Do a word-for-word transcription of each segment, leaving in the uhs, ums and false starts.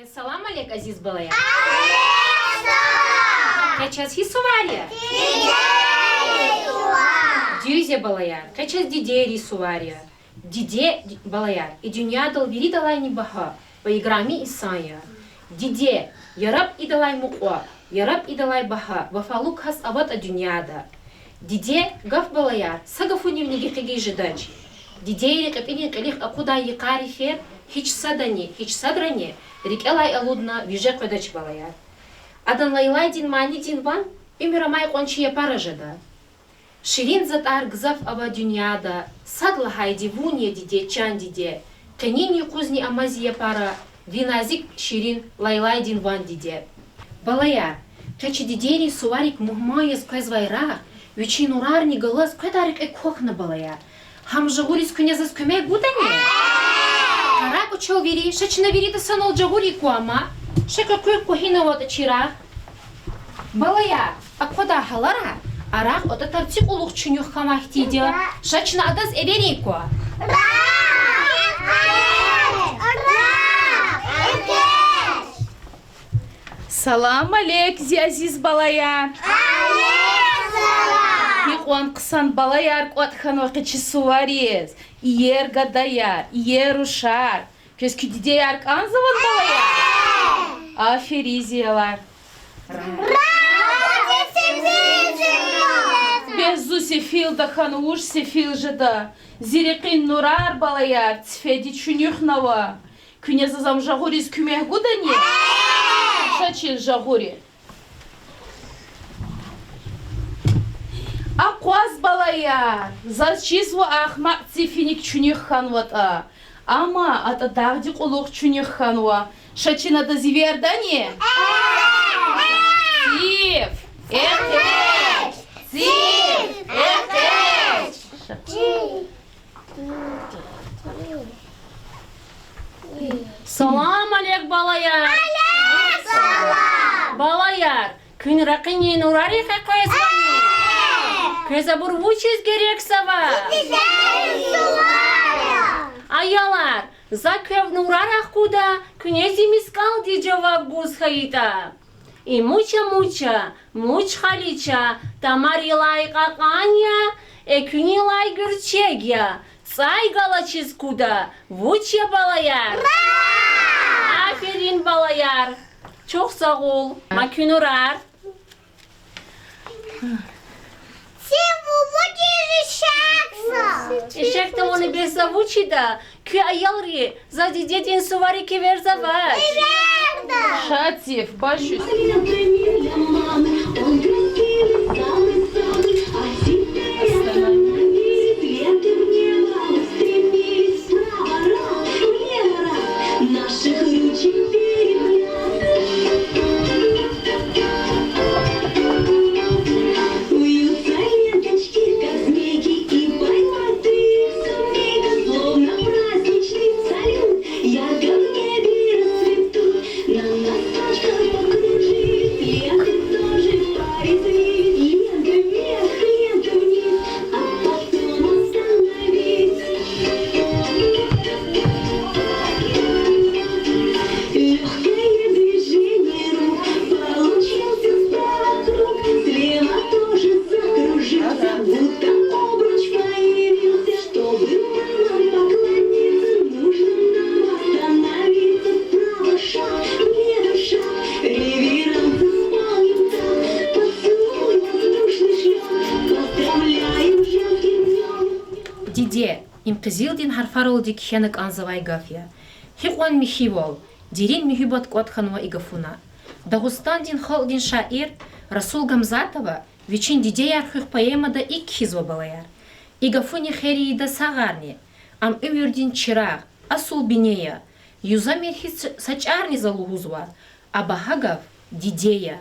Салам алейк, азиз балаяр. Алейк салам. Къе чаз гьи сувар я? Дидейрин сувар. Дуьз я, балаяр, къе чаз дидейрин сувар я. Диде, балаяр, и дуьньядал виридалайни багьа ва играми инсан я. Диде, яраб идалай мукьва, яраб идалай багьа, вафалу кас аватӀа дуьньяда. Диде гаф, балаяр, са гафунивни гекъигиз жедач. Дидейри кьепӀинин кьилихъ акъудай йикъарин фер гьич садани, гьич садрани рикӀелай алудна виже къведач, балаяр. Адан лайлайдин манидин ван уьмуьр амай кьван чи япара жеда. Ширин затӀар гзаф ава дуьньяда, сад лагьайди вун я, диде, чан диде. Къенин юкъузни ама зи япара ви назик ширин лайлайдин ван, диде. Балаяр, къе чи дидейрин суварик мугьман яз къвезвай рагъ, вичин нурарни галаз къведай рекье квахьна, балаяр. Гьам жагъуриз куьне заз куьмек гудани? КӀарагъ кӀвачел вири, ша чна вирида санал жагъурик квама, ша къекъуьгъ квахьинаватӀа чи рагъ. Балаяр, аквадай гьаларай, а рагъ атӀа тарци кьулухъ чуьнуьх хьанвай хьтинди я, ша чна адаз эверин ква. Салам алейк, зи азиз балаяр. Алейк салам. Гьикьван хъсан балаяр кӀватӀ хьанва къе чи сувариз. Иер гадаяр, иер рушар. Квез куь дидеяр кӀанзавани, балаяр? Аферин, зи аялар. Бес зун сефил тахьана, вуж сефил жеда? Зи рекьин нурар, балаяр, цифеди чуьнуьхнава. Куьне заз ам жагъуриз куьмек гудани? Ша чиз жагъури. Акъваз, балаяр, заз чизва ахмакь циф иник чуьнуьх хьанватӀа. Амма атӀа дагъдин кьулухъ чуьнуьх хьанва. Ша чна адаз эвердани? Циф экъечӀ! Циф экъечӀ! Салам алейк, балаяр! Алейк салам! Балаяр, куьн ракъинин нурарихъ къвезвани? Квез абур вучиз герекзава? Аялар, за квев нурар ахкуда, куьне зи мискӀалди жаваб гуз хьайитӀа. И муч а муч я, муч халича, тамарилай кьакьан я, экуьнилай гуьрчег я, цӀай галачиз куда, вуч я, балаяр? Аферин, балаяр! Чухсагъул, ма куь нурар. Ишек тавуна бес за вуч ийида, куь аялри, за дидедин суварик эверзавач. Эверда! Ша циф, башусь. Диде, им къизилдин гьарфаралди кхьена кӀанзавай гаф я. Гьикьван михьивал, дерин муьгьуьббат кӀватӀ хьанва и гафуна. Дагъустандин халкьдин шаир Расул Гамзатова вичин Дидеяр хуьх поэмада икӀ кхьизва, балаяр. И гафуни хер ийида сагъарни, ам уьмуьрдин чирагъ, асул бине я. Юзамир гьич са чӀарни за лугьузва, а багьа гаф диде я.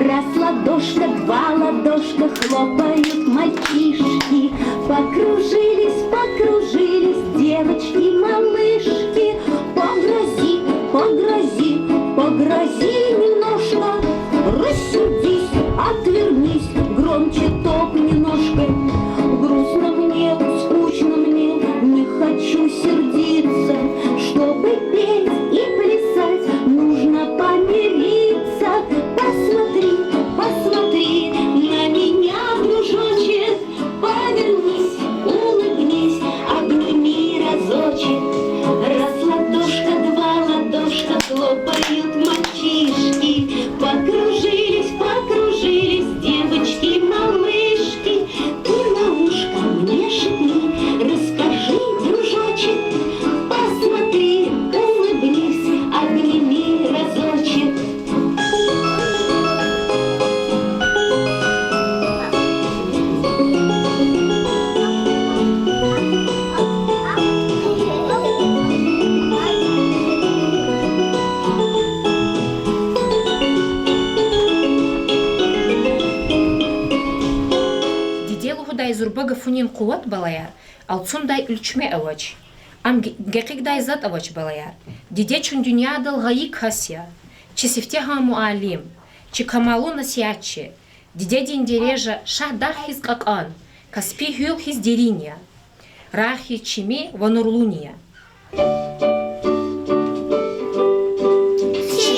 Раз ладошка, два ладошка, хлопают мальчишки. Покружились, покружились девочки-малышки. Погрози, погрози, погрози немножко. Рассердись, отвернись, громче топни ножкой. Грустно мне, скучно мне, не хочу сердиться, чтобы петь и Лугьудай зурба гафунин къуват, балаяр, алцумдай уьлчме авач. Ам ге-, гекъигдай затӀ авач, балаяр. Диде чун дуьньядал гъайи кас я, чи сифтегьан муаллим, чи камаллу насигьатчи. Дидедин дережа шагь дагъ хьиз кьакьан, Каспи гьуьл хьиз дерин я. Рагъ хьиз чими ва нурлуни я. Чи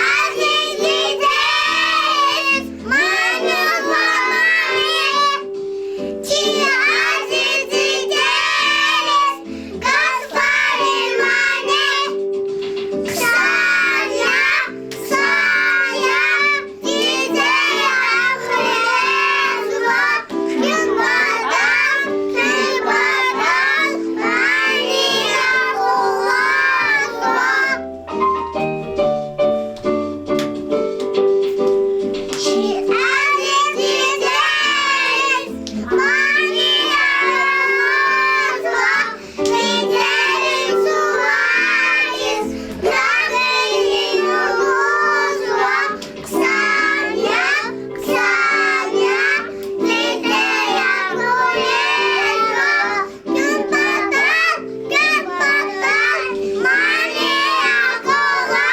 азиз дидериз мани ва мани, чи азиз дидериз гафари мани. Хъсан я, хъсан я, диде я, хъуьрезва, куь патал, куь патал мани акъвазва. Чи азиз дидериз мани акъвазва, дидедин сувариз рагъни лугьузва. Хъсан я, хъсан я, диде я, хъуьрезва, куь патал, куь патал мани акъвазва.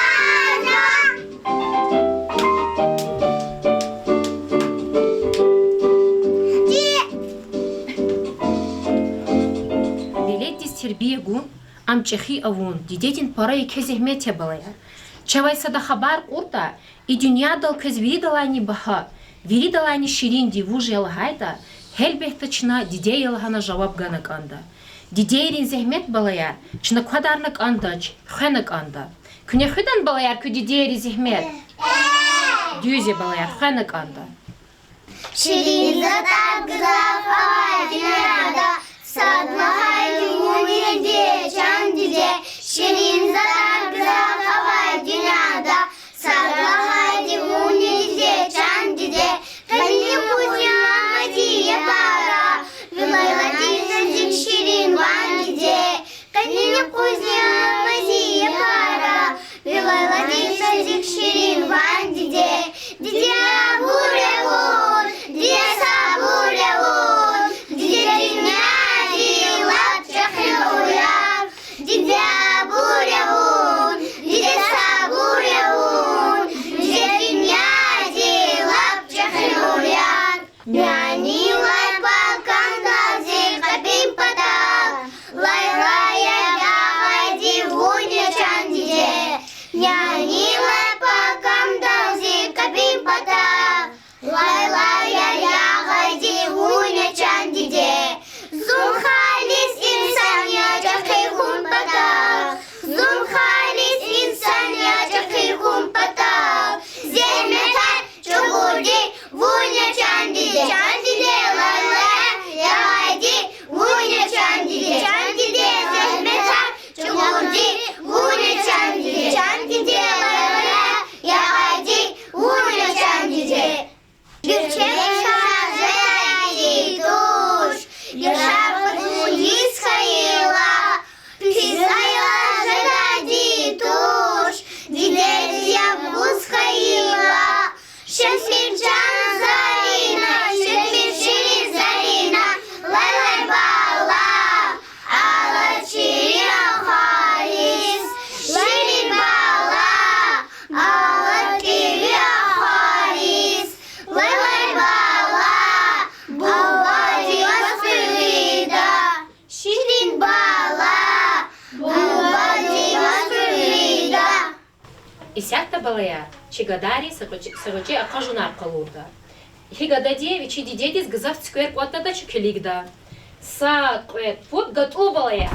Веледдиз тербия гун, ам чӀехи авун дидедин пара еке зегьмет я, балаяр. Чавай сада хабар кьуртӀа, и дуьньядал квез виридалайни багьа, виридалайни ширинди вуж я лагьайтӀа, гьелбетда, чна диде я лагьана жаваб гана кӀанда. Дидейрин зегьмет, балаяр, чна квадарна кӀандач, хвена кӀанда. Куьне хуьдан, балаяр, куь дидейрин зегьмет? Дуьз я, балаяр, хвена кӀанда. Ширин затӀар гзаф авай дуьньяда, сад лагьайди вун я, диде, чан диде. Ширин затӀар гзаф авай дуьньяда, сад лагьайди вун я, диде, чан диде. Къенин юкъуз я мадия пара, ви лайладин незик ширин ван, диде. Къенин юкъуз я мадия пара, ви лайладин незик ширин ван, диде. Диде, абур авун, диде, сабур авун, диде, дуьньядин лап чӀехи уян. Диде, абур авун, диде, сабур авун, диде, дуьньядин лап чӀехи уян. Нянилай пакамдал зи къепин патал, лайлай ягъайди вун я, чан диде. Нянилай пакамдал зи къепин патал, лайлай ягъайди вун я, чан диде. Зун халис инсан я чӀехи хьун патал, зун халис инсан я чӀехи хьун патал. Зегьметар чӀугурди вун я, чан диде, чан диде, лайлай ягъайди вун я, чан диде, чан диде. Зегьметар чӀугурди вун я, чан диде, чан диде, лайлай ягъайди вун я, чан диде. Гуьрчег шагьзадай дид туш, яшар кьуд йис хьайила, пис аялар жедайди туш, дидедиз ялгъуз хьайила. Шемсир чан Зарина, шемсир ширин Зарина, лайлай бала, алад ширин халис, ширин бала, алад кӀеви халис, лайлай бала, бубади ваз куьлуьда, ширин бала, бубади ваз куьлуьда. Исятда, балаяр, чи гадайри са гъвечӀи, са гъвечӀи акъажунар къалурда. Гьи гадади вичин дидедиз гзаф цуьквер кӀватӀдач килигда. Са, кьвед, пуд, гатӀул, балаяр.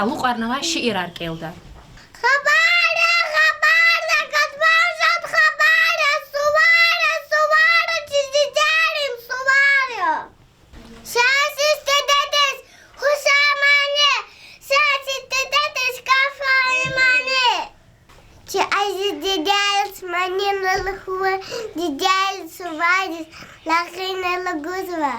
Алукьарнавай шиирар кӀелда. Хабар я, хабар я, катфан шад хабар я, сувар я, сувар я, чи дидейрин сувар я. Сенсиз дидедиз хъсан мани, сенсиз дидедиз катфан мани. Чи азиз дидейриз манила лугьузва, дидейрин сувардиз лакъина лугьузва.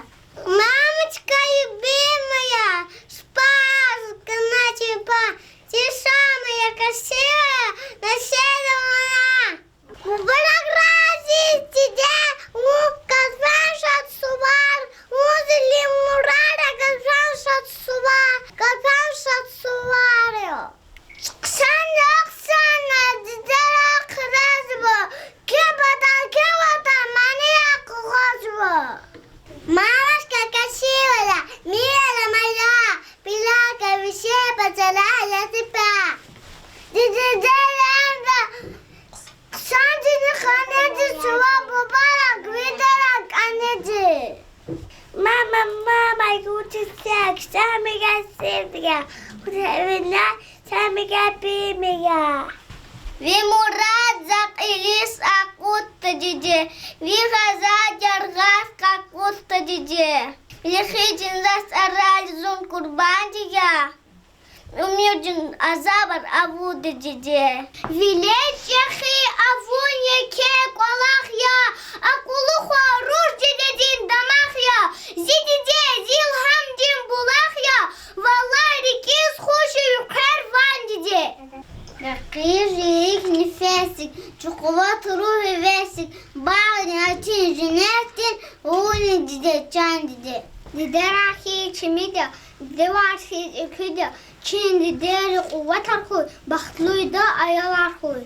Мамочка любимая, спас каначепа, ты самая красивая на свете луна. Мубарак рай, диде, вун катфан шад сувар, вун зи лимурар я, катфан шад сувар, катфан шад сувар я. Хъсан я, хъсан я, дидера хъразва, куь патал, куь ватан манияр къугъвазва. Мамочка красивая, милая моя, пилака више поцелуя тебя. Дидедин янда хъсандини къанидиз, чувай бубаяр, виридалай кӀаниди. Мама, мама, я очень сексуальная, сексуальная, самая любимая. Ви мурад за кьилиз акъудда, диде, ви гъазал яргъаз къакъудда, диде. Лихи жинда цӀарал зун къурбанд я, уьмуьрдин азабар авудда, диде. Вилер чӀехи авун еке кӀвалах я, акьуллу хва руш дидедин дамах я, зи диде, зи илгьамдин булах я, валлагь, рикӀиз хуш я ви хъвер ван, диде. Рекьиз жи нефесдик, чухват ругьи весдик, багъдин, гьатин женнетдин, вун я, диде, чан диде. Диде рагъ хьиз чимид я, диде варз хьиз экуьд я, чун, дидейри, къуватар хьуй, бахтлу ийида аялар хьуй.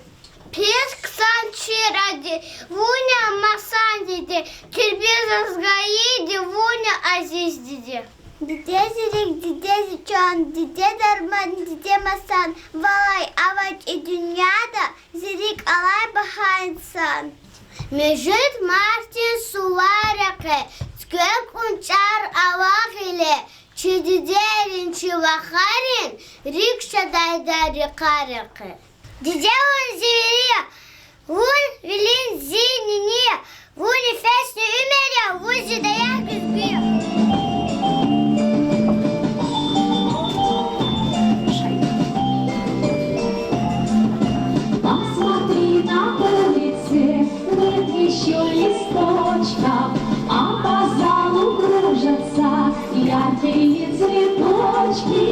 Пис хъсан чира ди, вун я масан диде, тербия заз гайиди, вун я азиз диде. Диде зи рикӀ, диде зи чан, диде дарман, диде масан, валай авач и дуьньяда зи рикӀ алай багьа инсан. Муьжуьд мартдин сувар я къе, цуьквей кӀунчӀар ава гъиле, чи дидейрин, чи вахарин рикӀ шадайдай рикӀар я къе. Диде, вун зи вири я, вун вилин зи нини я, вун нефесдин уьмуьр я, вун зи даях гуьзгуь я. Посмотри на улице, нет ещё листочков, а по залу кружатся яркие цветочки.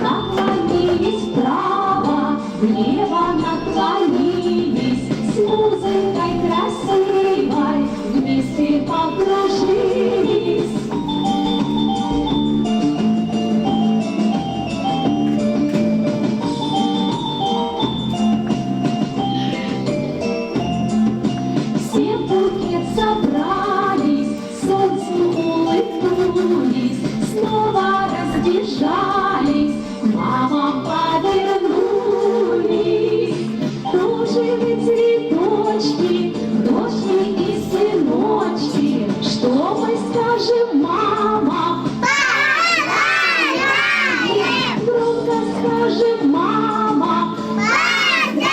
Наклонились вправо, влево наклонились, с музыкой красивой вместе покружились. Все в букет собрались, солнцу улыбнулись, снова разбежались, к мамам повернулись. Кто же вы, цветочки, дочки и сыночки? Что мы скажем, мама? Поздравляем! Громко скажем, мама. Поздравляем!